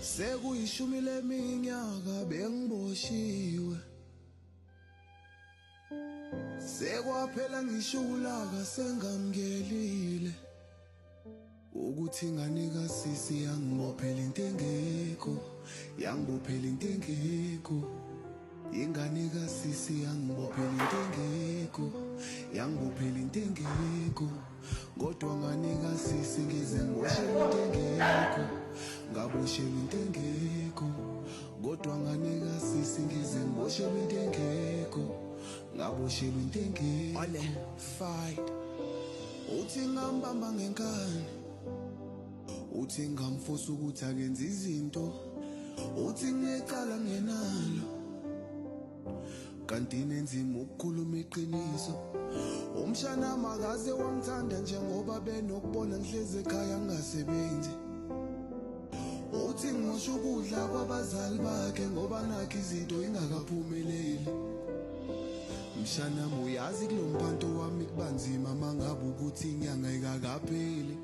Sekuyishumi leminyaka bengiboshiwe, sekwaphela ngisho ulaka sengamkelile ukuthi ingane kasisi yangibophela into engekho, yangibophela into engekho. Ingane kasisi yangibophela into engekho, yangibophela into engekho. Kodwa ngane kasisi ngize ngiboshelwe into engekho, ngaboshelwa into engekho. Kodwa ngane kasisi ngize ngiboshelwe into engekho, ngaboshelwa into engekho. Ole fight. Uthi ngambamba ngenkani, uthi ngamfosa ukuthi akenze izinto, uthi ngecala ngenalo, kanti nenzima ukukhuluma iqiniso. Umshana makaze wangithanda njengoba benokubona ngihlezi ekhaya ngingasebenzi. Uthi ngimosha ukudla kwabazali bakhe ngoba nakho izinto ingakaphumeleli. Mshana uyazi kulo mpanto wami kubanzima mangabe ukuthi inyanga ikakapheli.